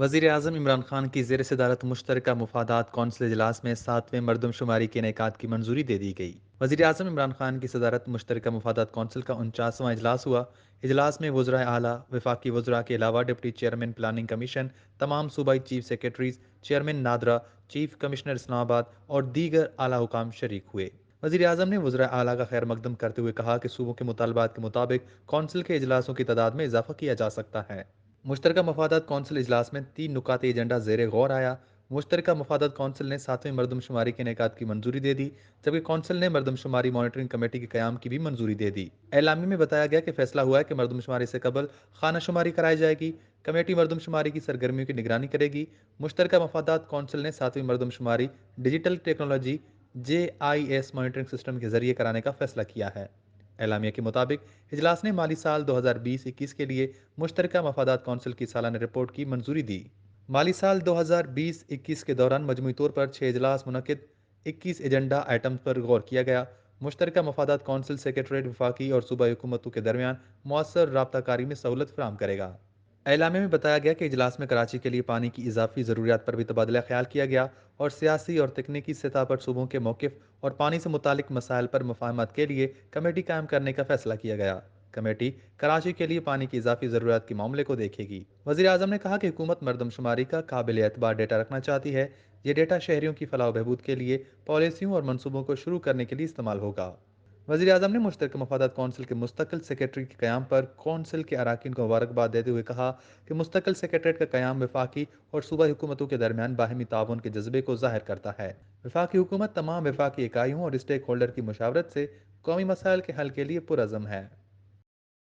وزیر اعظم عمران خان کی زیر صدارت مشترکہ مفادات کونسل اجلاس میں ساتویں مردم شماری کے انعقاد کی منظوری دے دی گئی۔ وزیر اعظم عمران خان کی صدارت مشترکہ مفادات کونسل کا انچاسواں اجلاس ہوا۔ اجلاس میں وزرائے اعلیٰ، وفاقی وزراء کے علاوہ ڈپٹی چیئرمین پلاننگ کمیشن، تمام صوبائی chief secretaries, chairman NADRA, chief commissioner Islamabad اور دیگر اعلیٰ حکام شریک ہوئے۔ وزیر اعظم نے وزرائے اعلیٰ کا خیر مقدم کرتے ہوئے کہا کہ صوبوں کے مطالبات کے مطابق کونسل کے اجلاسوں کی تعداد میں اضافہ کیا جا سکتا ہے۔ مشترکہ مفادات کونسل اجلاس میں تین نکات ایجنڈا زیر غور آیا۔ مشترکہ مفادات کونسل نے ساتویں مردم شماری کے انعقاد کی منظوری دے دی، جبکہ کونسل نے مردم شماری مانیٹرنگ کمیٹی کے قیام کی بھی منظوری دے دی۔ اعلامیہ میں بتایا گیا کہ فیصلہ ہوا ہے کہ مردم شماری سے قبل خانہ شماری کرائی جائے گی۔ کمیٹی مردم شماری کی سرگرمیوں کی نگرانی کرے گی۔ مشترکہ مفادات کونسل نے ساتویں مردم شماری، digital technology, J I S monitoring system کے ذریعے کرانے کا فیصلہ کیا ہے۔ اعلامیہ کے مطابق، اجلاس نے مالی سال دو ہزار بیس اکیس کے لیے مشترکہ مفادات کونسل کی سالانہ رپورٹ کی منظوری دی۔ مالی سال دو ہزار بیس اکیس کے دوران مجموعی طور پر چھ اجلاس منعقد، اکیس ایجنڈا آئٹمز پر غور کیا گیا۔ مشترکہ مفادات کونسل سیکرٹریٹ وفاقی اور صوبائی حکومتوں کے درمیان مؤثر رابطہ کاری میں سہولت فراہم کرے گا۔ اعلامیہ میں بتایا گیا کہ اجلاس میں کراچی کے لیے پانی کی اضافی ضروریات پر بھی تبادلہ خیال کیا گیا اور سیاسی اور تکنیکی سطح پر صوبوں کے موقف اور پانی سے متعلق مسائل پر مفاہمت کے لیے کمیٹی قائم کرنے کا فیصلہ کیا گیا۔ کمیٹی کراچی کے لیے پانی کی اضافی ضروریات کے معاملے کو دیکھے گی۔ وزیر اعظم نے کہا کہ حکومت مردم شماری کا قابل اعتبار ڈیٹا رکھنا چاہتی ہے۔ یہ ڈیٹا شہریوں کی فلاح و بہبود کے لیے پالیسیوں اور منصوبوں کو شروع کرنے کے لیے استعمال ہوگا۔ وزیر اعظم نے مشترکہ مفادات کونسل کے مستقل سیکرٹری کے قیام پر کونسل کے اراکین کو مبارکباد دیتے ہوئے کہا کہ مستقل سیکرٹریٹ کا قیام وفاقی اور صوبائی حکومتوں کے درمیان باہمی تعاون کے جذبے کو ظاہر کرتا ہے۔ وفاقی حکومت تمام وفاقی اکائیوں اور اسٹیک ہولڈر کی مشاورت سے قومی مسائل کے حل کے لیے پرعزم ہے۔